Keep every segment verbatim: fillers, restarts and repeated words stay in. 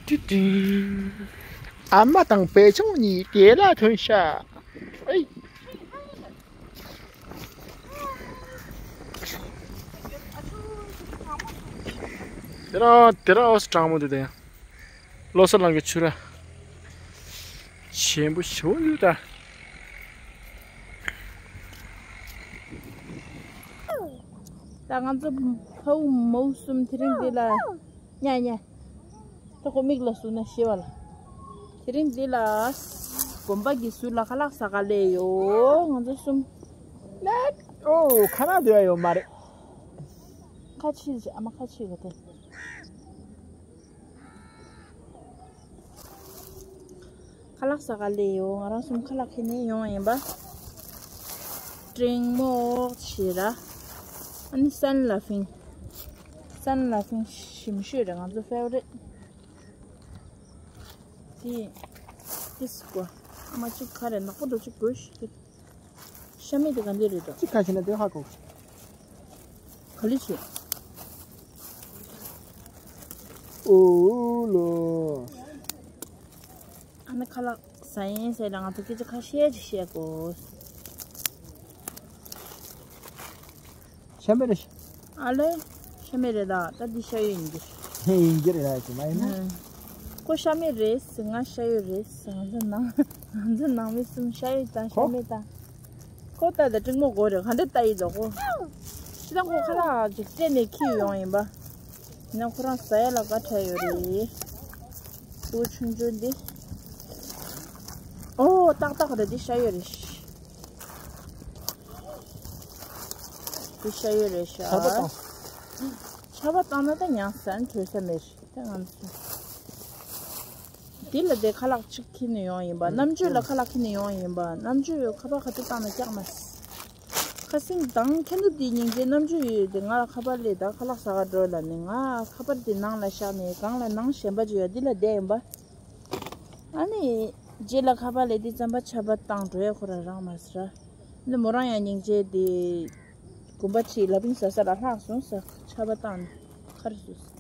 ཏི་ཏི། ཨ་མ་དང་བེ་ཆུང་གཉིས་དེ་ལ་ཐོན་ཤག་ཨེ། དེ་ར་དེ་ར་ཨོ་སི་གྲང་མོ་འདུག་དེ་ཡང་། ལོ་སར་ལང་གི་ཆུ་ར་ཆེན་པོ་ཞོ་ཡོད་ད། ད་ང་ཚོ་ཕ་བུ་མོ་གསུམ་དེ་རིང་འདི་ལ་ཉལ་ཉལ། ད་ཁོ་མིག་ལ་ཟུག་ན་ཤི་བ་ལ། དེ་རིང་འདི་ལ་དགོན་པ་གི་ཟུར་ལ་ཁ་ལག་ཟ་ག་སླེབས་ཡོད་ང་ཚོ་གསུམ། ཨོ་ཁ་ན་འདོད་ཡ་ཡོད་མ་རེད། ཁ་ཕྱིས་ཨ་མ་ཁ་ཕྱིས་ག་དེ། ཁ་ལག་ཟ་ག་སླེབས་ཡོད། ང་རང་གསུམ་ཁ་ལག་ཁྱེར་ནས་ཡོང་བ་ཡིན་པ། ཀྲིང་མོག་བྱེད་ར། ཨ་ནི་སན་ལ་ཕིང་། སན་ལ་ཕིང་ཞིམ་ཤོས་རེད་ང་ཚོ་ཕེ་ཝ་རིཊ། དེ། དེ་སི་ཀོ། ཨ་མ་གཅིག་ག་རེ་ནག་པོ་འགྲོ་གཅིག་དགོས་ཤིག་ཤ་མེད་དེ་ག་འདྲ་རེད་དོ། གཅིག་ཁ་ཕྱེ་ན་དེ་ཧ་གོ། ག་ལི་ཆེ། ཨོ་ལོ། ཨ་ནི་ཁ་ལག་ཟ་ཡིན་ཟེར་ལ་ང་ཚོ་སྐད་ཆ་ཁ་ཤས་ཅིག་བཤད་དགོས། ཤ་མེད་རེད། ཨ་ལེ། ཤ་མེད་རེད་ད། ད་འདི་ཤ་ཡོད་ཡིན་གྱི། ཡིན་གྱི་རེད་ད་ཅི་མ་ཡིན་ན། ཨང་། ཁོ་ཤ་མེད་རེད་ཟེར། ང་ཤ་ཡོད་རེད་ཟེར། ང་ཚོ་ནང་ང་ཚོ་ནང་མི་གསུམ་ཤ་ཡོད་དང་ཤ་ཁོ་མེད་དང་། ཁོ་ད་ད་ཀྲིང་མོག་དགོས་རེད། ག་འདྲ་ལྟ་ཡི་འདུག་ཁོ། ཅི་ད་ཁོ་ཁ་ལག་ཅིག་སྤྲད་ནས་ཁྱེར་ཡོང་ཡིན་པ། ཡིན་ན་ཁོ་རང་ཟ་ཡ་ལ་དགའ་དྲགས་ཡོད་རེད། ཕྲུ་གུ་ཆུང་ཆུང་འདི། ཨོ་ཏག་ཏག་རེད། འདི་ཤ་ཡོད་རེད། འདི་ཤ་ཡོད་རེད་ཤག་ཆར་པ་བཏང་། ཆར་པ་བཏང་ན་ད་ཉང་ས་ནས་བྲོས་ས་མེད་རེད་ད་ང་ཚོ། འདི་ལ་དེ་ཁ་ལག་གཅིག་ཁྱེར་ནས་ཡོང་ཡིན་པ། རྣམ་དཔྱོད་ལ་ཁ་ལག་ཁྱེར་ནས་ཡོང་ཡིན་པ། རྣམ་དཔྱོད་ཁ་པར་ག་ཚོད་བཏང་ན་སྐྱག་མ། ཁ་སེང་དང་ཁེ་ནུབ་དེ་སྙིང་རྗེ། རྣམ་དཔྱོད་ཡོད་དེ་ང་ལ་ཁ་པར་སླེབས། ད་ཁ་ལག་ཟ་ག་འགྲོ་ལབ་ནས་ང་ཁ་པར་དེ་ནང་ལ་བཞག་ནས་སྒང་ལ་ནང་གཞན་པ་ཅིག་ཡོད་འདི་ལ་བསྡད་ཡིན་པ། ཨ་ནི་རྗེས་ལ་ཁ་པར་སླེབས་དུས་ཙམ་པ་ཆར་པ་བཏང་འགྲོ་ཡ་ཁོ་རང་རང་མ་ཟེར། ཨ་ནི་མོ་རང་ཡང་སྙིང་རྗེ་དེ། དགོན་པ་ཁྲིད་ལ་ཕིང་ཟ་ས་ལ་ལྷག་སོང་ཟེར། ཆར་པ་བཏང་ནས་ཁར་སོང་ཟེར།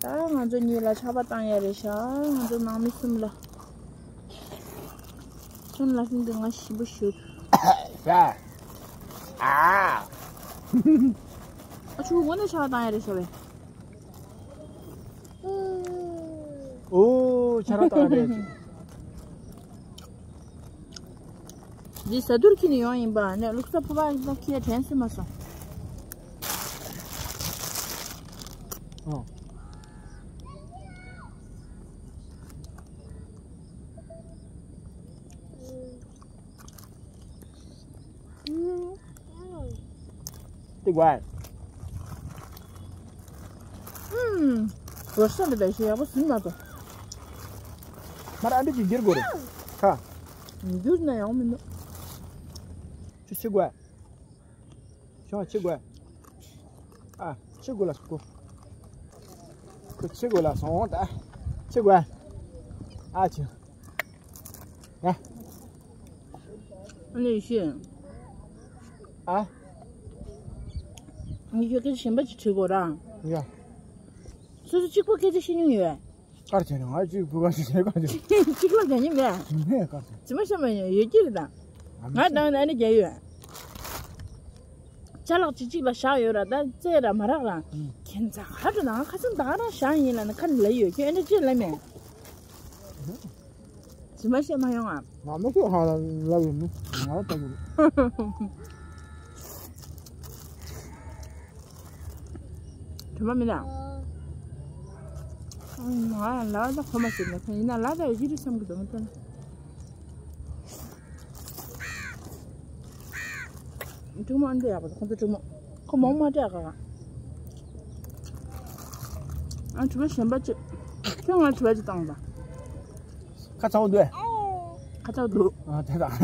ད་ང་ཚོ་གཉིས་ལ་ཆར་པ་བཏང་ཡ་རེད་ཤག་ང་ཚོ་ནང་མི་གསུམ་ལ། ཁྱོད་ལ་ཕིང་གི་ང་ཞིམ་པོ་ཞུ། ཤ། ཨ། ཨ་ཆུ་དངོས་གནས་ཆར་པ་བཏང་ཡ་རེད་ཤག་བས། ཨོ་ཆར་པ་བཏང་རེད། འདི་ཟ་ཐུར་ཁྱེར་ནས་ཡོང་ཡིན་པ། ནས་ལུག་ས་ཕོ་བ་ཡིན་ན་ཁྱེར་དྲན་སྲིད་མ་སོང་། ཨོ། ཏི་ཝའི། ཨུམ། བོད་ས་ལ་བས་ཤེས་ཡག་པོ་ཟིན་མ་ཏོ། མར་ཨ་འདི་ཅིག་འགྱུར་དགོས་རེད། ཁ། འགྱུར་ན་ཡང་མི་འདུག་ཅི་ཆི་དགོས། ཤོང་ཆི་དགོས། ཨ་ཆི་དགོས་ལ་སོང་། ཁོ་ཆི་དགོས་ལ་སོང་ད། ཆི་དགོས། ཨ་ཆི། ཡ། ཨ་ནི་ཤི། ཨ། ངས་ཁྱོད་སྐད་ཆ་གཞན་པ་ཅིག་དྲི་དགོས་ར། ཡ། སོ་སོ་གཅིག་པོ་སྐད་ཆ་བཤད་མྱོང་ཡོད། དཀར་བྱས་ནས་ང་གཅིག་པུ་ག་ཞིག་བྱས་དཀར་བྱས། གཅིག་ལ་རྒྱག་ཉེན་མེད། མེད་དཀར་བྱས། ཇི་མ་ཤ་མ་ཡོད་ཀྱི་རེད་ད། ང་དང་ནི་ཨ་ནི་རྒྱག་ཡོད། ཅ་ལག་གཅིག་གཅིག་ལ་བཞག་ཡོད་ར་ད་རྩེ་ར་མ་རག་ར། ཁྱེད་ཚ་ཁ་འགྲོ་ན་ང་ཁ་སང་ད་རང་བཞག་ཡིན་ལ་ནི་ཁ་ནི་ལ་ཡོད་ཁྱོད་ཨེ་འདྲ་ཅི་ལ་མེད། ཇི་མ་ཤེས་མ་ཡོང་ཨ། ང་མ་ཤེས་ཧ་ལ་ལབ་ཡོད་མི་ང་ལ་ལྟ་གི་རེད། དྲི་མ་མིན་ན། ང་ལ་ད་ཁོ་མ་ཤེས་ན་ཁ་ཡིན་ན་ལ་ད་ཡོད་ཀྱི་རེད་བསམ་གི་འདུག་ང་ལྟ་ན། ཀྲུང་མོ་ཨ་འདྲ་ཡག་པོ་འདུག་ཁོང་ཚོ་ཀྲུང་མོ། ཁོ་མོ་མ་སྤྲད་ག་ཨ་དྲི་བ་གཞན་པ་ཅི། ཁྱོད་ང་དྲི་བ་ཅི་བཏང་དང་། ཁ་ཚ་བོ་འདུག་ཁ་ཚ་བོ་འདུག་ཨ་དེ་དང་།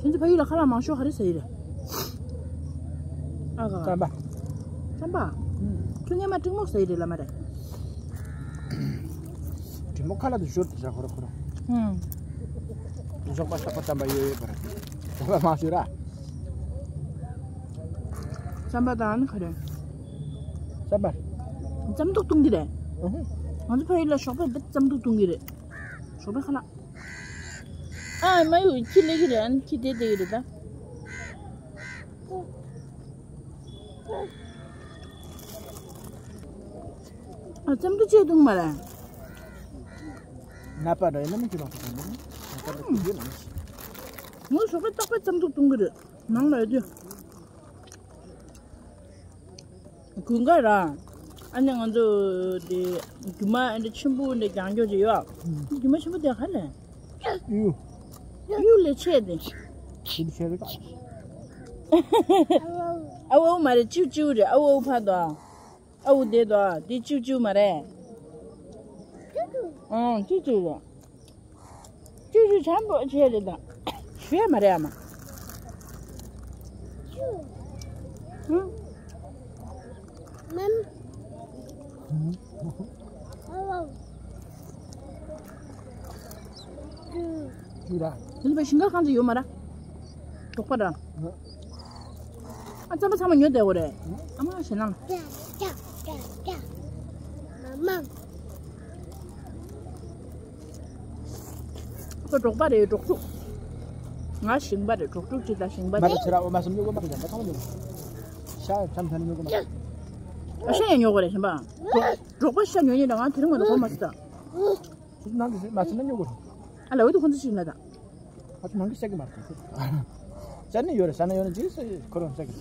ཁྱེད་ཚོ་ཕ་ཡུལ་ལ་ཁ་ལག་མང་ཤོས་ག་རེ་ཟ་ཡི་རེད། ཨ་ག་རྩམ་པ། རྩམ་པ། ཨུམ། ཁྱོད་སྔས་མ་ཀྲིག་མོག་ཟ་ཡི་རེད་ལ་མ་རེད། ཀྲིག་མོག་ཁ་ལ་དུ་ཞོར་དུ་ཟ་ཁོ་ར་ཁོ་ར། ཧུམ། ཞོགས་པ་ཞོགས་པ་ཙམ་པ་ཡོད་ཡོད་པ་ར། ཙམ་པ་མ་ཞུ་ར། ཙམ་པ་དང་ནི་ག་རེ། ཙམ་པ། ཙམ་ཐུག་བཏུང་གི་རེད། ཨུ་ཧུ། ང་ཚོ་ཕ་ཡུལ་ལ་ཞོགས་པ་བེད་ཙམ་ཐུག་བཏུང་གི་རེད། ཞོགས་པ་ཁ་ལག་ཨ་མ་ཡུ་ཁྱི་ལེ་གི་རེད། ཨ་ནི་ཁྱི་དེ་དེ་གི་རེད་ད། ཨ་ཙམ་དུ་བཅད་འདུག་མ་རེད། ནད་པ་འདྲ་ཡིན་ན་མི་ཁྱི་ལོག་ཐུབ་ཀྱི་མིན། ནད་པ་འདྲ་ཁྱི་ཡོད་ན་མི་ཤེས། ངོ་ཞོགས་པ་རྟག་པར་ཙམ་དུ་བཏུང་གི་རེད། ནང་ལ་ཡོད་དུས། དགུན་ཁ་ར། ཨ་ནི་ང་ཚོ་དེ་རྒྱུ་མ་ཨ་འདྲ་ཆེན་པོ་འདྲ་རྒྱང་སྐྱོད་ཅིག་ཡོད། རྒྱུ་མ་ཆེན་པོ་དེ་ག་རེ། གཡུ། གཡུ་ལས་ཆེ་དེ། གཡུ་ཆེ་རེད་ད། ཨ་འུ་མ་རེད། ཅིའུ་ཅིའུ་རེད། ཨ་འུ་ཕ་དོ། ཨ་འུ་དེ་དོ། དེ་ཅིའུ་ཅིའུ་མ་རེད། ཨང་ཅིའུ་ཅིའུ་རེད། ཅུ་ཅུ་བྱམས་པོ་བྱས་རེད་ད། ཞུ་ཡ་མ་རེད་ཨ་མ། ཧུམ། མམ། ཅུ་ར། དེ་ནི་བའི་ཞིང་ཁ་གང་ཅི་ཡོད་མ་ར། དོག་པ་ར། ཨ་རྩམ་པ་ཚང་མ་ཉོ་བསྡད་དགོས་རེད། ཨ་མ་ཞེ་ནང་། མ་མ། ཁོ་འབྲོག་པ་རེད། འབྲོག་ཕྲུག་ང་ཞིང་པ་རེད། འབྲོག་ཕྲུག་ཅིག་དང་ཞིང་པ་མ་དེ་ཅི་ར་འོ་མ་སུམ་ཉོ་གོ་མ་གི་ཡང་པ་ཚང་མ་ཉོ། ཤ་ཚམ་ཚམ་ཉོ་གོ་མ། ཨ་ཤ་ཡང་ཉོ་གོ་རེད་ཞིང་པ། འབྲོག་པ་ཤ་ཉོ་ཉེ་ད་ང་དེ་རིང་མ་གཏོགས་གོ་མ་སི་ད། ནང་གི་མ་སི་ན་ཉོ་གོ་རེད། ཨ་ལ་འོ་དེ་ཁོང་ཚོ་ཞིག་ལ་ད། ཨ་ཚོ་ནང་གི་ཤ་གི་མ་རེད། ས་ནི་ཡོད་རེད། ས་ན་ཡོད་ན་ཅི་ས་ཁོ་རང་ཤ་གི།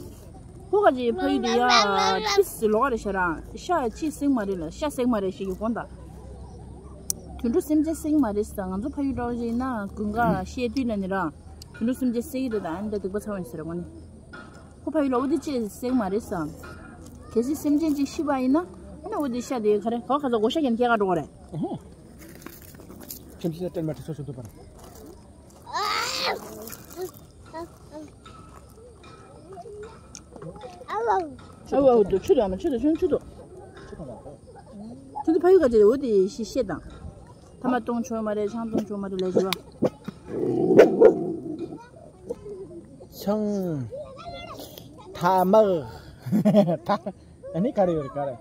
ཁོ་ག་ཅི་ཕ་ཡུལ་དེ་ཡ་ཏིས་ལོག་རེད་ཤ་ར། ཤ་ཅི་སེང་མ་རེད་ལ་ཤ་སེང་མ་རེད་ཞིག་གི་དགོངས་དག་དུད་འགྲོ་སེམས་ཅན་སེང་མ་རེད་ཟེར། ང་ཚོ་ཕ་ཡུལ་འདྲ་བོ་ཞིག་ཡིན་ན་དགུན་ཁ་ཤེད་དུས་ལ་ནི་ར། དུད་འགྲོ་སེམས་ཅན་སེང་གི་རེད་ད། ཨ་ནི་ད་སྡིག་པ་ཚ་བ་ཡིན་ཟེར་གོ་ནི། ཁོ་ཕ་ཡུལ་ལ་འོ་དེ་ཅི་སེང་མ་རེད་ཟེར། གལ་སྲིད་སེམས་ཅན་ཅིག་ཤི་བ་ཡིན་ན་ཨ་ནི་འོ་དེ་ཤ་དེ་ག་རེ་ག་བ་ག་ས་གོ་ཤ་ཡན་སྐྱེ་ག་འགྲོ་ག་རེད། ཁྱིམ་གཞིས་ལ་སྤྲད་མ་ཁྲི་སོ་སོ་འདུག་པར། ཨ་བ་འདུག་ཆུ་དུ་ཨ་མ་ཆུ་དུ་ཆུ་ཆུ་དུ། ཆུ་དུ་ཕ་ཡུལ་ག་ཅེ་འོ་དེ་ཤི་ཤེས་དང་། ཐ་མག་བཏུང་ཆོག་མ་རེད། ཆང་བཏུང་ཆོག་མ་རེད་ལས་བྱེད་པ། ཆང་། ཐ་མག་ད་ཨ་ནི་ག་རེ་ཡོད་རེད་ག་རེ།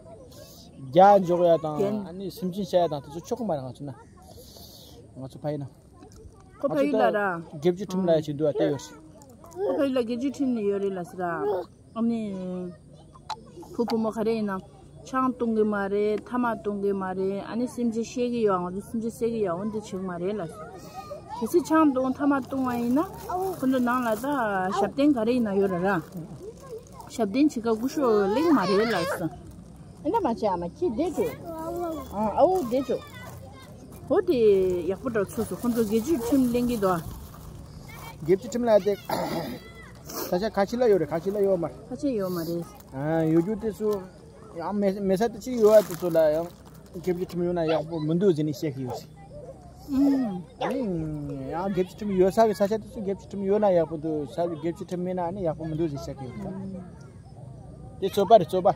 རྒྱ་འཇོག་ཡ་དང་རྒྱན། ཨ་ནི་སེམས་ཅན་བཤའ་ཡ་དང་དེ་ཚོ་ཆོག་གི་མ་རེད། ང་ཚོ་ན། ང་ཚོ་ཕ་ཡུལ་ན། ཁོ་ཕ་ཡུལ་ལ་ར། དགེ་བཅུ་ཁྲིམས་ལ་ཡ་བྱེད་འདུག་ཨ་བལྟས་ཡོད་རེད། ཁོ་ཕ་ཡུལ་ལ་དགེ་བཅུ་ཁྲིམས་ནས་ཡོད་རེད་ལ་ཟེར་ར། ཨ་ནི། བུ་བུ་མོ་ག་རེ་ཡིན་ན། ཆང་བཏུང་གི་མ་རེད། ཐ་མག་བཏུང་གི་མ་རེད། ཨ་ནི་སེམས་ཅན་བཤས་ཀྱི་ཡོད། ང་ཚོ་སེམས་ཅན་བསད་ཀྱི་ཡོད། འོན་ཏེ་བྱེད་ཀྱི་མ་རེད་ལ། གལ་སྲིད་ཆང་བཏུང་ཐ་མག་བཏུང་བ་ཡིན་ན། ཁོ་ཚོ་ནང་ལ་ད་ཞབས་བརྟན་ག་རེ་ཡིན་ན་ཡོད་ར་ར། ཞབས་བརྟན་བྱེད་ཀ་སྐུ་ཞབས་གླེང་མ་རེད་ལ་ཟེར། ཨེ་འདྲ་མ་བྱེད་ཨ་མ་ཁྱི་བསྡད་འཇོག་ཨ་ཨ་འོ་བསྡད་འཇོག་འོ་དེ་ཡག་པོ་འདྲ་ཚོད་སོང་། ཁོ་ཚོ་དགེ་བཅུའི་ཁྲིམས་གླེང་གི་འདུག་དགེ་བཅུའི་ཁྲིམས་ལ་དེ། ས་ཆ་ཁ་ཆེ་ལ་ཡོད་རེད། ཁ་ཆེ་ལ་ཡོད་མ་རེད། ཁ་ཆེ་ཡོད་མ་རེད། ཨ་ཡོད་རྒྱུ་དེ་ཚོ། ཡང་མེ་མེ་ས་དེ་ཅི་ཡོད་པ་དེ་ཚོ་ལ་ཡང་། དགེ་བཅུའི་ཁྲིམས་ཡོད་ན་ཡག་པོ་མི་འདུག་ཟེར་ནས་བཤད་ཀྱི་ཡོད་ཟེར། ཨུམ། ཨ་ནི་ཡང་དགེ་བཅུའི་ཁྲིམས་ཡོད་ས་གི་ས་ཆ་དེ་ཚོ་དགེ་བཅུའི་ཁྲིམས་ཡོད་ན་ཡག་པོ་འདུག་ས་དགེ་བཅུའི་ཁྲིམས་མེད་ན་ཨ་ནི་ཡག་པོ་མི་འདུག་ཟེར་བཤད་ཀྱི་ཡོད་ཟེར། དེ་རྩོད་པ་རེད་རྩོད་པ།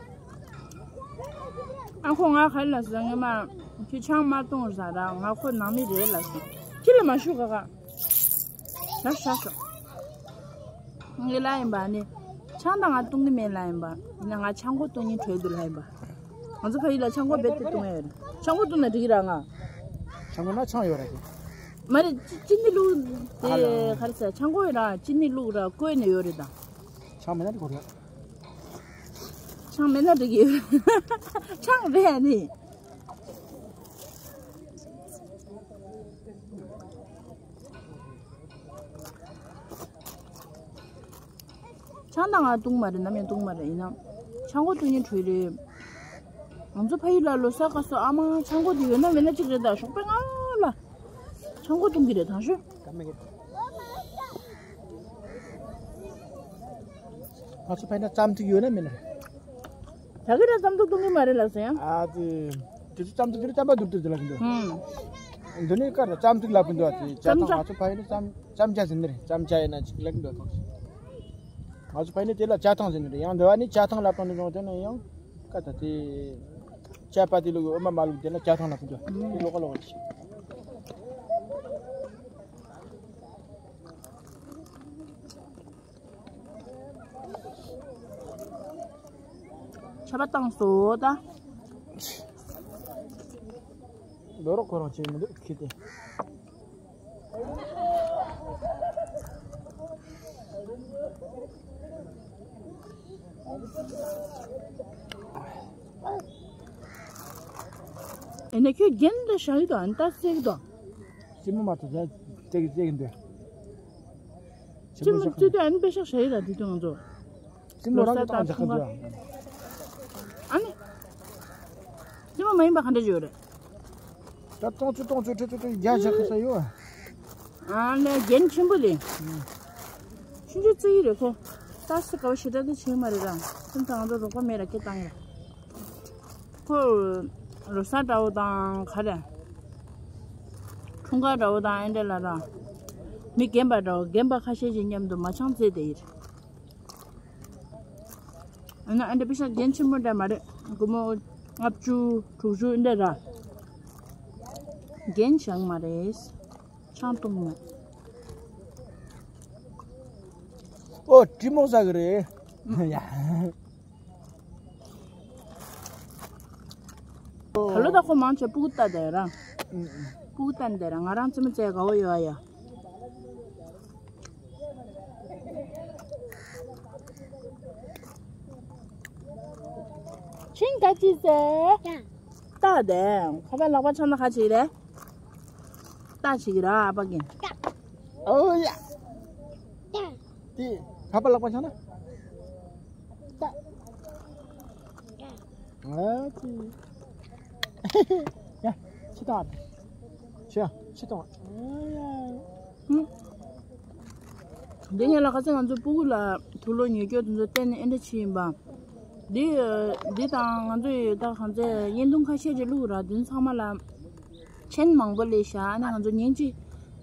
ཨ་ཁོ་ང་ག་རེ་ལ་ཟེར། ངས་མ་ཁྱོད་ཆང་མ་བཏུང་ཟེར་ར། ང་ཁོ་ནང་མི་རེད་ལ་ཟེར། ཁྱི་ལ་མ་ཞུ་ག་ག་ད་ཤ་ཤོག་ངས་ལབ་ཡིན་པ་ནི། ཆང་ད་ང་བཏུང་གི་མེད་ལབ་ཡིན་པ། ཡིན་ན་ང་ཆང་ཁོག་བཏུང་ཉིན་བྲོས་འདུག་ལབ་ཡིན་པ། ང་ཚོ་ཕ་ཡུལ་ལ་ཆང་ཁོག་རྦད་དེ་བཏུང་ཡ་ཡོད་རེད། ཆང་ཁོག་བཏུང་ན་འགྲིག་གི་ར་ང་། ཆང་ཁོག་ན་ཆང་ཡོད་ར་གི། མ་རེད། ཅི་ཅི་ནི་བླུགས་དེ་ཨ་ལ། ག་རེ་ཟེར། ཆང་ཁོག་ཡོད་ར་ཅི་ནི་བླུགས་ར་བསྐོལ་ནས་ཡོད་རེད་ད། ཆང་མེད་ན་འགྲིག་གི་རེད། ཆང་མེད་ན་འགྲིག་གི་ཡོད། ཆང་རེད་ཨ་ནི། ཆང་ད་ང་བཏུང་མ་རེད། ནམ་ཡང་བཏུང་མ་རེད། ཡིན་ནམ། ཆང་ཁོག་བཏུང་ཉིན་བྲོས་རེད། ང་ཚོ་ཕ་ཡུལ་ལ་ལོ་གསར་སྐབས་སུ་ཨ་མ་ཆང་ཁོག་དེ་ཡོད་ན་མེད་ན་གཅིག་རེད་ད། ཞོགས་པ་སྔ་ལ་ཆང་ཁོག་བཏུང་གི་རེད་དང་ཤོད། ང་ཚོ་ཕ་ཡུལ་ན་རྩམ་ཐིག་ཡོད་ན་མེད་ན་རེད། ད་གི་ར་རྩམ་ཐིག་བཏུང་གི་མ་རེད་ལགས་སོ་ཡང་། ཨ་ཙི། དེ་ཚོ་རྩམ་ཐིག་དེ་རྩམ་པ་སྡུག་ཏུ་དེ་ལ་གི་འདུག་ཧུམ། འདི་ནི་ཀར་རྩམ་ཐིག་ལབ་གི་འདུག་ཨ་ཙི། ཇ་ཐང་། རྩམ་ཇ། ང་ཚོ་ཕ་ཡུལ་ནི་རྩམ་རྩམ་ཇ་ཟེར་ནི་རེད། རྩམ་ཇ་ཡིན་ན་ཅིག་ལབ་གི་འདུག་ང་ཚོ་ཕ་ཡུལ་ནི་དེ་ལ་ཇ་ཐང་ཟེར་ནི་རེད། ཡང་འདི་བ་ནི་ཇ་ཐང་ལབ་སྟངས་འདི་ནང་དེ་ནི་ཡང་། ཀ་ད་དེ། ཅ་པ་ཏི་ལུག་འོ་མ་མ་ལུག་དེ་ན་ཇ་ཐང་ལ་ཕུད་དོ། དེ་ལོག་ལོག་ཅི། ཆ་པ་བཏང་སོ་ད། ལོ་རོགས་ཁོ་རང་ཆེ་མི་འདུག་ཁྱི་དེ། ཨེ་ན་ཁྱོད་རྒན་འདི་ཤ་ཡི་དོ་ཨན་ཏ་སེ་གི་དོ། ཅི་མོ་མ་ཐུབ་ས་ཙེ་གི་ཙེ་གི་འདི། ཅི་མོ་ཅི་དོ་ཨན་པེ་ཤག་ཤ་ཡི་ད་དུས་དོ་ང་ཚོ། སྲིན་མོ་རང་གི་ལོ་གསར་སྟངས་དང་འཇགས་ཁ་ཁྲུང་ཀ་འཇོག་ཨ་ནི། སྲིན་མོ་མ་ཡིན་པ་ག་འདྲ་བརྗོད་རེད། ད་སྟོང་ཚོ་སྟོང་ཚོ་ཁྲི་ཚོ་ཁྲི་བརྒྱ་བཞག་གི་ས་ཡོད། ཨ་ནི་རྒན་ཆེན་པོ་ལས། ཆུང་ཆུང་བརྩི་གི་རེད་ཁོ། ད་སི་ཀ་བ་ཞེ་དྲག་དེ་བྱེད་མ་རེད་ར། སེམས་ཚང་ང་ཚོ་རོགས་པ་མེད་ར་སྐད་བཏང་ཡ། ཁོ། ལོ་གསར་འདྲ་བོ་དང་ག་རེ། འཁྲུངས་སྐར་འདྲ་བོ་དང་ཨེ་འདྲ་ལ་ར། མི་རྒན་པ་འདྲ་བོ་རྒན་པ་ཁ་ཤས་ཤིག་མཉམ་དུ་མ་ཆང་རྩེད་དེ་ཡིན། ཨ་ན་ཨ་འདྲ་པེ་ཤག་རྒན་ཆེན་པོ་འདྲ་མ་རེད། སྒོར་མོ་ལྔ་བཅུ་དྲུག་ཅུ་འདྲ་ར། རྒན་བཞག་མ་རེད། ཆང་བཏུང་མེད། ཨོ་དྲི་མོག་ཟ་གི་རེད། ཡ། ད་ལོ་ད་ཁོ་མང་ཆེ་སྤུ་གུ་ལྟ་དེ་ར། སྤུ་གུ་ལྟ་དེ་ར་ང་རང་རྩེད་མོ་རྩེ་དགའ་བོ་ཡོད་ཨ་ཡ། ཆིང་ག་ཅི་ཟེར། ཏག་དེ་ཁ་པ་ལག་པ་འཆང་ན་ཁ་ཅིག་རེད། ཏག་ཅིག་ར་ཨ་པ་གིན། ཨོ་ཡ། ཏི་ཁ་པ་ལག་པ་འཆང་ན། ཏག་ཨ་ཙི། ཡ། ཕྱི་ཐོག་ཕྱི་ཕྱི་ཐོག་འདི་ངས་ལ་ཁ་སང་ང་ཚོ་སྤུ་གུ་ལ་དུག་ལོག་ཉོ་རྒྱུ་དེ་ཚོ་བསྟན་ནས་ཨེ་འདྲ་བྱས་ཡིན་པ། འདི་འདི་དང་ང་ཚོ་ཡི་ད་གང་ཚེ་བརྙན་ཐུང་ཁ་ཤས་ཅིག་བླུགས་ར་དེ་ཚང་མ་ལ། མཆན་མང་པོ་སླེབས་ཤག་ཨ་ནི་ང་ཚོ་ཉིན་གཅིག་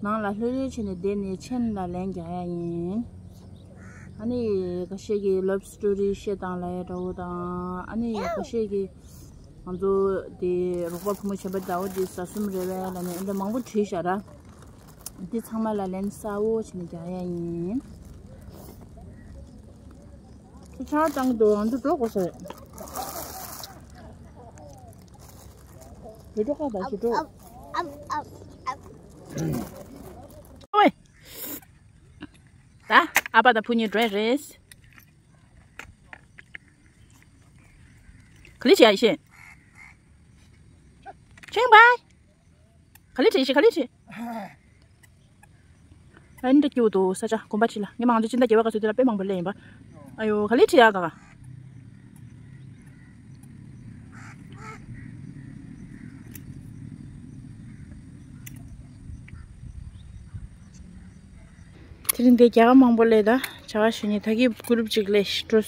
ནང་ལ་ལྷོད་ལྷོད་བྱས་ནས་བསྡད་ནས་མཆན་ལ་ལན་རྒྱག་ཡ་ཡིན། ཨ་ནི་ཁ་ཤས་ཀྱིས་ལབ་སི་ཊོ་རི་བཤད་སྟངས་ལ་ཡ་འདྲ་བོ་དང་ཨ་ནི་ཁ་ཤས་ཀྱིས་ང་ཚོ་དེ་རོགས་པ་བུ་མོ་གཞན་པ་ཟླ་བོ་དེ་ཟ་གསུམ་རེད་བས་ལབ་ནས་ཨ་འདྲ་མང་པོ་བྲིས་ཤག་ར། འདི་ཚང་མ་ལ་ལན་གསལ་བོ་བྱས་ནས་རྒྱག་ཡ་ཡིན། ཆ་བཏང་འདུག་ང་ཚོ་འགྲོ་དགོས་ས་རེད། ཡོད་འགྲོ་ཁ་དང་ཞུ་འགྲོ། ཨོའི། ད་ཨ་ཕ་དང་བུ་གཉིས་འགྲོ་ཡ་རེད། ག་ལེ་བྱེད་ཡ་ཡེ་ཤེས། ཆེན་པ། ག་ལེ་བྱེད་ཡེ་ཤེས་ག་ལེ་བྱེད། ཨ་ནི་འདྲ་སྐྱིད་པོ་འདུག་ས་ཆ་དགོན་པ་ཁྲིད་ལ་ངས་མ་ང་ཚོ་སྤྱི་ཟླ་བརྒྱད་པ་སྐབས་སུ་དེ་ལ་དཔེ་མང་པོ་སླེབས་ཡིན་པ། ཨ་ཡོ་ག་ལེ་ཁྲིད་ཡ་ག་ག་དེ་རིང་འདི་རྒྱ་གར་མང་པོ་སླེབས་ད་བྱ་བ་ཞུ་ནི་ད་གི་གུ་རུབ་ཅིག་སླེབས་ཤི་འགྲོ།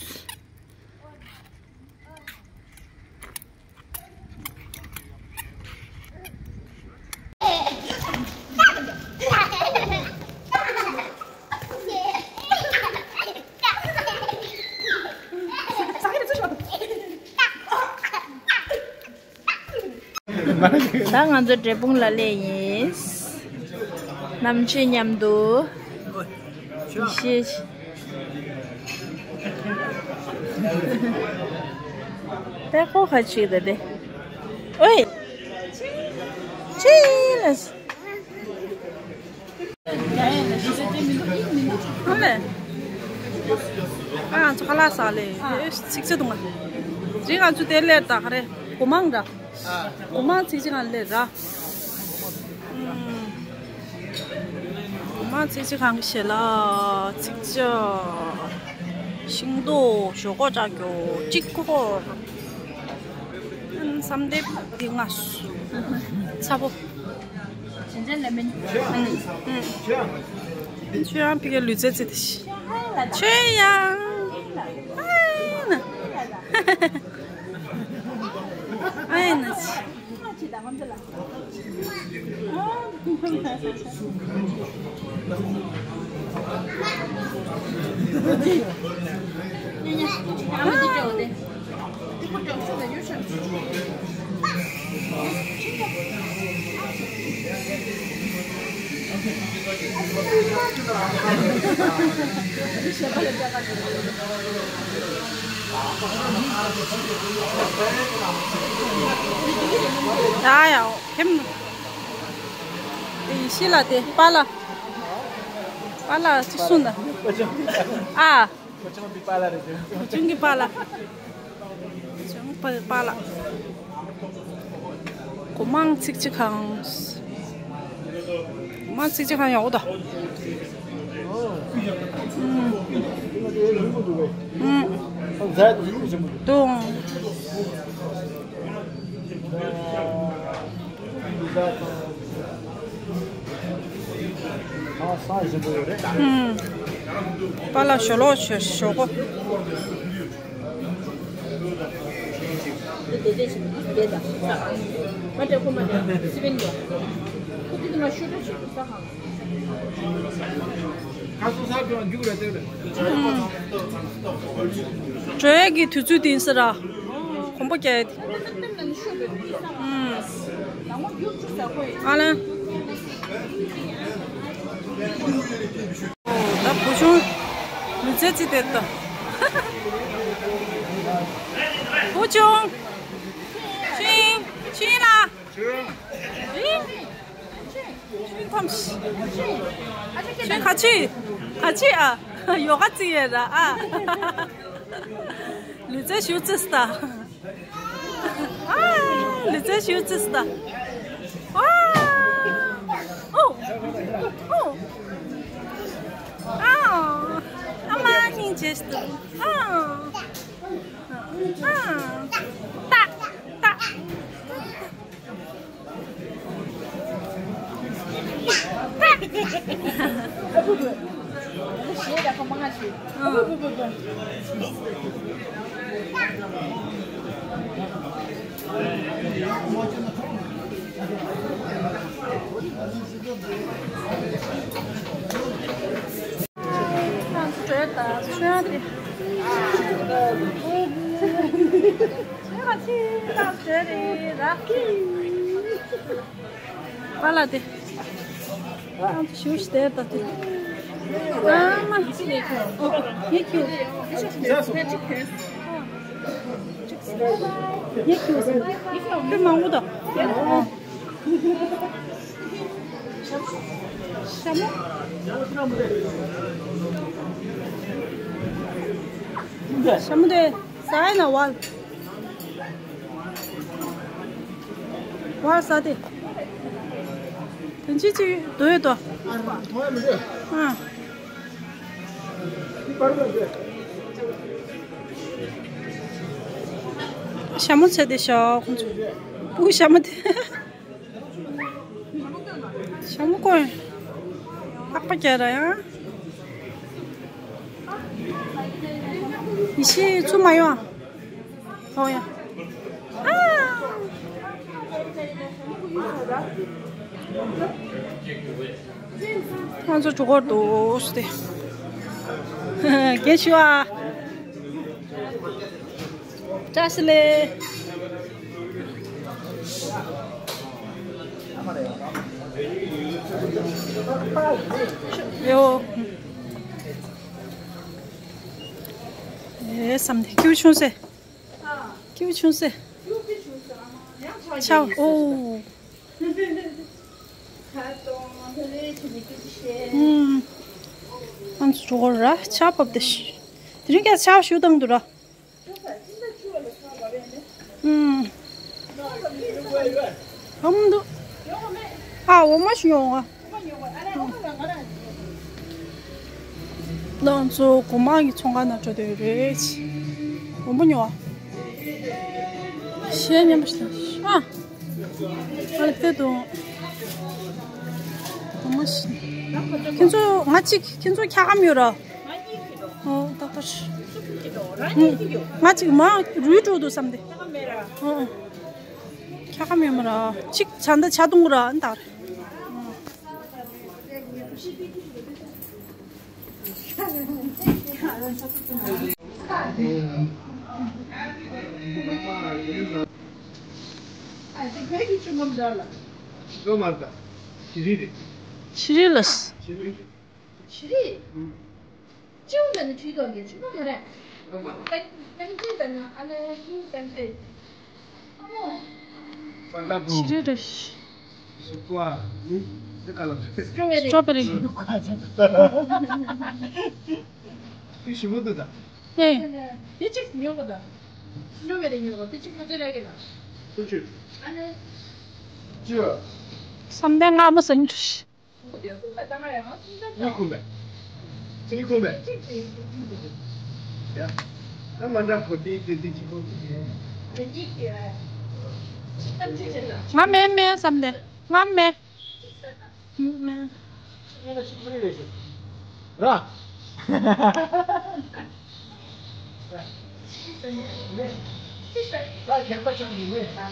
ད་ང་ཚོ་འབྲས་སྤུངས་ལ་སླེབས་ཡིན། རྣམ་ཤེས་མཉམ་དུ། ཡེ་ཤེས། ད་ཁོ་ཁ་ཅིག་ད་དེ། ཨོའི། ཅི་ལ། ཨ་ལེ། ཨ་ང་ཚོ་ཁ་ལག་ཟ་ལེ། ཚིག་ཚིག་འདུག་ང་། རི་ང་ཚོ་དེ་ལས་ད་ག་རེ་སྒོ་མང་འདྲ། སྒོ་མང་ཚིག་ཅིག་ང་ལས་ར། སྒོ་མང་ཚིག་ཅིག་གང་གི་ཞེ་ལ་ཚིག་ཅག་ཤིང་ཏོག་ཞོག་ཁོག་ཅག་གྱོ་གཅིག་ཁོག་བསམ་དེབ་དེ་ང་སུ་ཚ་པོ། ཆུ་ཡང་ཕི་གའི་ལུས་རྩལ་རྩེད་དེ་ཤི། ཆོས་ཡང་། ཨ་ཡ་ན། ཨ་ཡ་ན་ཆི། ཡ་ཡ། ཁྱིམ། དེ་ཡེ་ཤེས་ལ་དེ་པཱ་ལགས། པཱ་ལགས་གཅིག་གསུངས་དང་། ཨ། ཕོ་ཆུང་གི་པཱ་ལགས་རེད་དེ། ཕོ་ཆུང་གི་པཱ་ལགས། ཕོ་ཆུང་པཱ་པཱ་ལགས། གོ་མང་ཚིག་ཅིག་གང་། གོ་མང་ཚིག་ཅིག་གང་ཡོག་ད། ཨུམ། ཨུམ། དུང་། ཨུམ། པཱ་ལགས་ཞོ་ལོ་ཞོ་ཞོ་གོ། ཨུམ། བྲོས་ཀྱི་དུས་ཚོད་དེ་ཡིན་ས་ར། གོམ་པ་རྒྱག་ཡ་དེ། ཨུམ། ཨ་ལན། ད་བུ་ཆུང་། ལུས་རྩལ་རྩེད་དེ་ད། བུ་ཆུང་། ཆུང་། ཆུང་ལ། ཆུང་། ཆུང་ཐམས། ཆུང་ག་ཆུ། ག་ཆུ་ཨ། ཡོ་ག་རྩེ་ཡས་ར་ཨ། ལུས་རྩལ་ཞུ་རྩིས་ད། ཨ། ལུས་རྩལ་ཞུ་རྩིས་ད། ཨ། ཨོ། ཨོ། ཨ། ཨ་མ་སྙིང་རྗེ་ཞིག་འདུག་ཨ། ཨ། ཏ། ཏ། པཱ་ལགས་དེ། ཨ་ཞུ་ཞུ་དེ་ད་དེ། ཨ་མ། ངས་ཁྱོད། ངས་ཁྱོད་ཟེར། ཁྱོད་མང་པོ་ད། ཤ་མོ། ཤ་མོ་དེ་ཟ་ཡ་ན་བ། བ་ཟ་དེ། དོན་ཅི་ཅི་དོ་ཡོད་དོ། ཨ། ཤ་མོ་ཚེ་དེ་ཤ་ཁོང་ཚོ། སྤུ་གུ་ཤ་མོ་དེ། ཤ་མོ་ཀོ། ལྷག་པ་རྒྱག་ར་ཡང་། ཡེ་ཤེས་ཚུར་མ་ཡོང་། ཨོ་ཡ། ཨ། ང་ཚོ་གྲོགས་པོ་འདུག་སྟེ། རྒན་ཞུ་ཨ། བཀྲ་ཤིས་བདེ་ལེགས། ཡོ། ཨེ་བསམ་དེ་ཁྱེའུ་ཆུང་སེ། ཁྱེའུ་ཆུང་སེ། ཆའོ། ཨོ། ཨུམ། ང་ཚོ་གྲོགས་པོ་ར་ཆར་བབས་ཏེ་ཤི། དེ་རིང་ཀྱང་ཆར་ཞུ་བཏང་འདུག་ར། ཨུམ། ཨམ་འདུག་ཨ། འོ་མ་ཞིག་ཡོང་ང་། ང་ཚོ་གོ་མང་གི་ཚོང་ཁང་ནང་འགྲོ་འདོད་རེད། འོ་མ་ཉོ་བ། གཞས་སྙན་པོ་ཞིག་དང་། ཨ། ཨ་ལ་ཕེབས་དང་། འོ་མ་ཞིག་ཁྱེད་ཚོ་ང་གཅིག་ཁྱེད་ཚོ་འཁྱག་སྒམ་ཡོད་ར། ཨོ་ཏག་ཏག་ང་གཅིག་མ་རུལ་འགྲོ་འདུག་བསམ་སྟེ། ཨོ། འཁྱག་སྒམ་ཡོད་མ་ར། གཅིག་བྱ་འདི་བྱ་དུང་ར་འདར། ཨ་དེ་བོད་ཀྱི་ཆུ་འབུམ་འདྲ་ལ། ཤི་རི་རེད། ཤི་རི་ལ། ཤི་རི་རེད། ཤི་རི། ཅིའུ་ལ་ནི་བྲིས་དོན་གྱི་ཆུ་མོ་མ་རེད། པན་པན་ཏི་ལ་ནི་ཨ་ལེ་ཧིན་པན་ཏི། ཨ་མོ། ཤི་རི་རེད། སི་ཊོ་བེ་རི། སི་ཊོ་བེ་རི། དེ་ཞིམ་པོ་འདུག་ད། ཨེ། དེ་གཅིག་ཉོ་གི་ད། སི་ཊོ་བེ་རི་ཉོ་གི་དེ་གཅིག་ཁ་ཚ་རེད་གི་ད། སུ་ཆུ། ཨ་ནི། ཅི། བསམ་གཏན་སྔ་མོ་ཟིན་འགྲོ་ཤི། གཉིད་ཁུག་པས། གཉིད་ཁུག་པས། ཡ། ད་མ་འདྲ་གོ་དེ་དེ་དེ་གཅིག་ཁོ། ང་མེད་མེད་བསམ་སྟེ། ང་མེད། མེད། ར།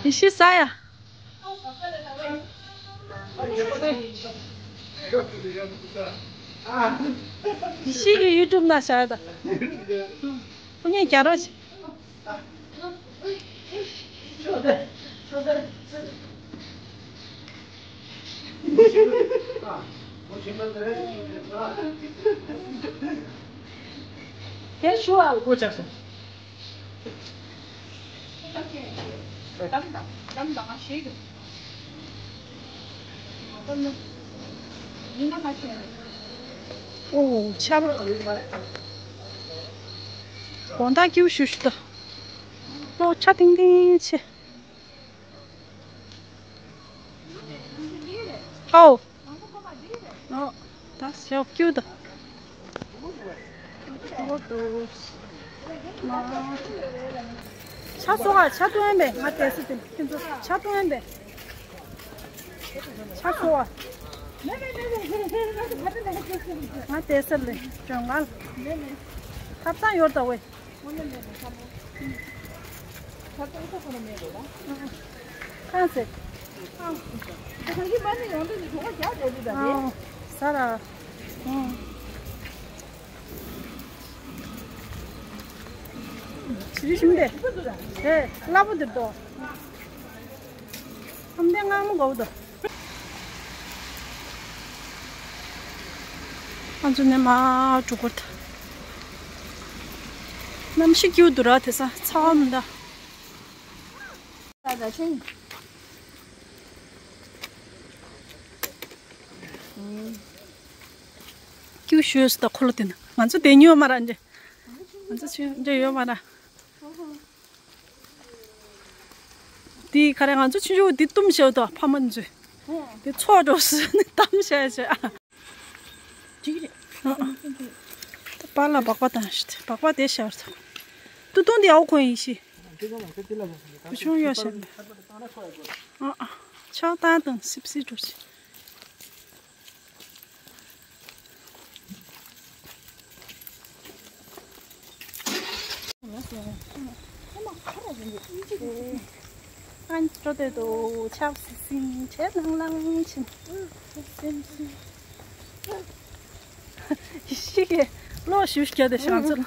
ཡེ་ཤེས་ས་ཡ། ཤི་གི་ཡུ་ཊུབ་ན་བཞག་ད། ངས་རྒྱ་རོ་ཞིག་དེ་ཞུ་བ། སྒོ་ཆགས་སོང་། ཨོ་ཆར། དགོང་དག་སྐྱིད་ཤུ་ཤུ་ད། ཨོ་ཆ་ཐིང་ཐིང་ཆེ། ཨོ། ཨོ། ད་ཞོགས་ཀྱུ་ད། ཆ་སོ་ག་ཆ་ཏོ་ཡན་པས་ང་དེ་སི་དེ་ཁྱེད་ཚོ་ཆ་ཏོ་ཡན་པས། ཆ་སོ་ག་ང་དེ་སི་ལས་ཅོ་ང་ལ། ཐབ་ཚང་ཡོད་ད་ཝེ། ཁ་ཚེ། ཁ་གི་མ་ནི་ཡོང་དུས་ནི་གྲོགས་རྒྱག་འགྲོ་དུས་ད་རེད། ཨ། ས་ར། ཨ། ཞི་རི་ཞིམ་དེ། དེ་སླ་པོ་འདིར་དོ། ཨམ་དེ་ངང་མོ་གོ་དོ། ང་ཚོ་ནས་མར་འགྲོ་དགོས་ད། གནམ་གཤིས་སྐྱིད་འདུག་ར་དེ་ས་ཚ་བ་མི་འདུག་ཀྱུ་ཤོས་ད་ཁོ་ལོ་དེ་ན་ང་ཚོ་དེ་ཉོ་མ་ར་འདྲེ། ང་ཚོ་ཆུ་འདྲེ་ཡོད་མ་ར། དེ་ག་རེ་ང་ཚོ་ཆུ་ཆུ་དེ་བཏུམ་ཤོད་དོ་ཕ་མ་ཚོས། དེ་ཚོགས་འགྲོ་སུ་ནི་གཏམ་བཤད་བྱས། ཅིག་རེད། པཱ་ལགས་སྦག་སྦག་བཏང་ཞིག་སྦག་སྦག་དེ་ཤར་ཚོ། ཏུ་ཏུང་དེ་ཨའུ་ཁོན་ཡིན་ཤི། བུ་ཆུང་ཡོད་ཤག་ཨ་ཨ། ཆག་བཏང་དང་སིབ་སིབ་འགྲོ་ཤི། ཨན་ཅོ་དེ་དུ་ཆབ་སིང་སིང་བྱེད་ལང་ལང་ཕྱིན། ཤི་གེ་བློ་ཞུ་སྐྱ་དེ་ཤང་ཚུལ་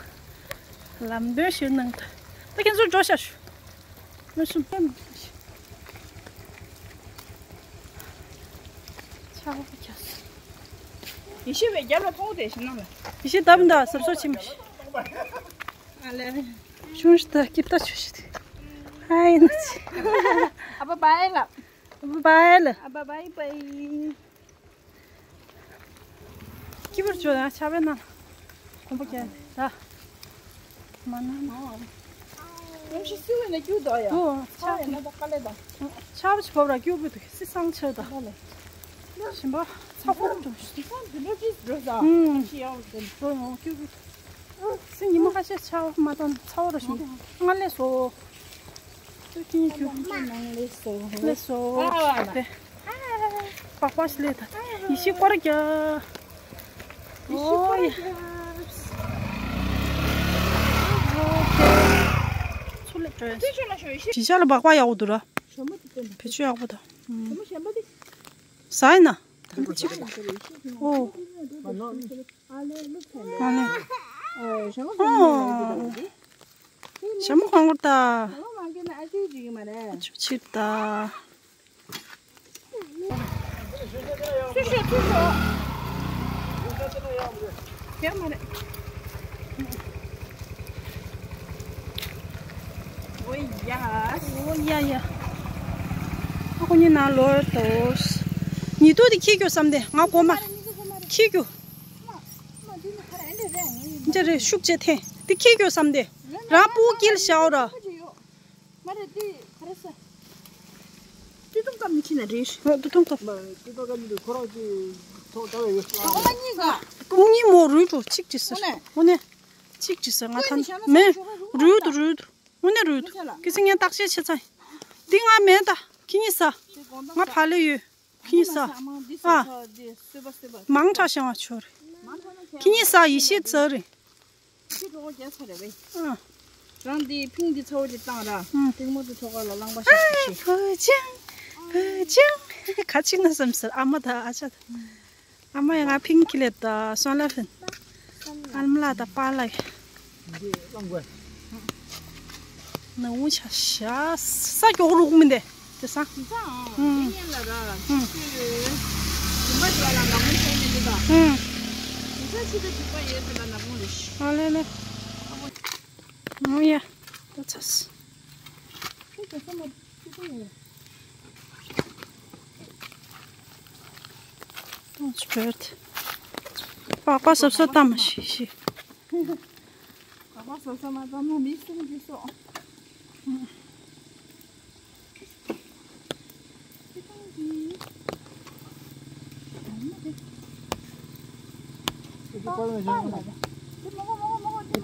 ལམ་སྟོན་ཞུ་གནང་ད། ད་ཁྱེད་ཚོ་འགྲོ་ཤ་ཞུ། མ་ཤུམ་ཕེམ། ཆག་པ་ཁྱབ་སོང་། ཡེ་ཤེས་པའི་རྒྱབ་ལ་ཕོག་དེ་ཞིག་གནང་ལ། ཡེ་ཤེས་བདམས་ད་ཟབ་སོ་ཆེ་མ་ཤི། ཨ་ལེ། ཆུང་ཞིག་ད་སྐྱིད་ད་ཆུ་ཞིག་ད། ཧའི་ན་ཆི། ཨ་པ་བའི་ལ། ཨ་པ་བའི་ལ། ཨ་པ་བའི་བའི། སྐྱིད་པར་བྱོས་ན་ཆ་བའི་ནང་། གོམ་པ་རྒྱག་ད། མ་ན་ན། ཡང་ཞིག་སུ་བས་ན་སྐྱུག་དོ་ཡ། ཨོ། ཆ་ཡ་ན་ད་དཀའ་ལས་དང་། ཆ་བ་ཞིག་བབ་ར་སྐྱུག་པོ་འདུག་སི་སང་ཆེ་ད། ཞིམ་པ། ཚ་པོ་འགྲོ་ཞིག་སི་སང་དུ་ལོ་ཅིས་འགྲོ་ས། ཨུམ། ཞི་ཡའོ་དེ་འགྲོ་ཡོང་སྐྱུག་པོ། སི་ཉི་མ་ཁ་ཤས་ཆ་བ་མ་བཏང་ཚ་བ་ར་ཞིམ་པ། ང་ལས་སོ། ཏུ་ཅིན་ཅུ། ནང་ལས་སོ། ལས་སོ། ཨ་བ་ན། དེ། པགས་པ་ཞིག་ལས་ད། ཡེ་ཤེས་སྐོར་རྒྱག་ཡེ་ཤེས་སྐོར་རྒྱག་ཚུར་ལས་བྲོས། ཅི་ཆ་ལ་པགས་པ་ཡག་པོ་འདུག་ར། བེད་སྤྱོད་ཡག་པོ་འདུག་ཞྭ་མོ་དེ་སྟོན་ད། བེད་སྤྱོད་ཡག་པོ་འདུག་ཞྭ་མོ་གཞན་པ་དེ། ཟ་ཡིན་ན། ད་འདི་གཅིག་ཨོ། ཨ་ལེ། ཨ་ལེ། ཨོ། ཞྭ་མོ་གང་གོ་ད། ཨ་ཅུ་ཅིག་ཡིན་མ་རེད། ཨ་ཅུ་ཕྱིར་ད། ཚུར་ཤོག་ཚུར་ཤོག་ཡོད་མ་རེད། ཨོ་ཡ། ཨོ་ཡ་ཡ། ཨ་ཁོ་གཉིས་ནང་ལོགས་དོ། ཉི་ཐུག་དེ་ཁྱི་རྒྱུག་བསམ་དེ་ང་གོ་མ། ཁྱི་རྒྱུག་འདི་རེད་ཤུགས་ཆེ་ཐེ། འདི་ཁྱི་རྒྱུག་བསམ་དེ། རང་པུ་ཀིལ་ཤའོ་ར། མ་རེད་དེ་ག་རེ་ཟ། ཏི་ཏུང་ཀ་མི་ཁྱི་ན་རེད། ཨོ་ཏི་ཏུང་ཀ། མ་རེད་ཏི་ཏུང་ཀ་མི་འདུག་ཁོ་རང་ཅི་ཐོག་ལྟ་བའི་ཡོད། ཨོ་མ་གཉིས་ཀ། ཀུང་གཉིས་མོ་རུལ་འགྲོ་གཅིག་ཅི་ཟེར། ཨོ་ནེ། གཅིག་ཅི་ཟེར་ང་ཐང་མེ། རུལ་འདུག་རུལ་འདུག་དངོས་གནས་རུལ་འདུག་ཀི་སི་ངས་བརྟག་དཔྱད་བྱེད་ཚར། འདི་ང་མེད་ད། ཁྱི་གཉིས་ཟ། ང་ཕ་ལེ་ཡོད། ཁྱི་གཉིས་ཟ། ཨ། མང་དྲགས་བཤད་བ་ཆོ་རེད། ཁྱི་གཉིས་ཟ་ཡེ་ཤེས་ཟ་རེད། ཁྱི་གྲོགས་རྒྱ་ཚ་རེད་བས། ཨ། རང་འདི་ཕིང་འདི་ཚ་བོ་ཅིག་བཏང་ར། ཨ། ཏིང་མོ་དེ་ཐོག་ཁ་ལ་རླངས་པ་ཤ་ཤ་བྱེད། བུ་ཅང་། བུ་ཅང་། ཁ་ཅིག་ན་བསམ་ཟེར་ཨ་མ་ད་ཨ་ཅག་ད། ཨ་མ་ཡང་ང་ཕིང་ཁི་ལེ་ད་སོན་ལ་ཕིན། ཨ་མ་ལ་ད་པཱ་ལ་ཡ། ན་འུ་ཆ་ཤ་ས་ཀྱོག་རུག་མི་འདེ་དེ་ས། ཨང་། དེ་ཉན་ལ་ར། ཨང་། ཁྱོད་ཡོད། དུམ་པ་ཅིག་ལ་ནག་མོ་ཤོར་མི་འདུག་ད། ཨང་། དེ་ས་ཕྱི་དྲོ་དུམ་པ་ཡོད་ཚེ་ལ་ནག་མོ་རེད། ཨ་ལེ་ལེ། ཨོ་ཡ། ད་ཚ་སི། Don't spread. པགས་པ་སོབ་སོབ་བཏང་མ་ཤི་ཤི། པགས་པ་སོབ་སོབ་མ་བཏང་མ་མི་སུ་མི་སོ།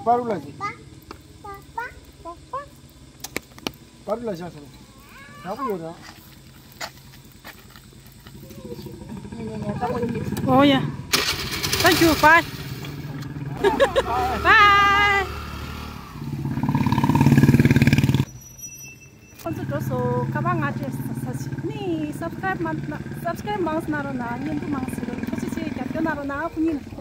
པ་རུ་ལ་ཞིག་པ་རུ་ལ་ཞག་ཟེར། ཡག་པོ་ཡོད་ར། ཨོ་ཡ། Thank you. Bye. Bye. ཁོང་ཚོ་འགྲོ་སོང་། ཁ་པར་ང་སྤྲད་ས་ས་ཞིག་ནི་སབ་སི་ཀ་རབ་མ་སབ་སི་ཀ་རབ་མང་ཙམ་གནང་རོགས་གནང་། བརྙན་ཐུང་མང་ཙམ་རོགས། ཐུགས་རྗེ་ཆེ། རྒྱབ་སྐྱོར་གནང་རོགས་གནང་། ཁོ་གཉིས་ལ།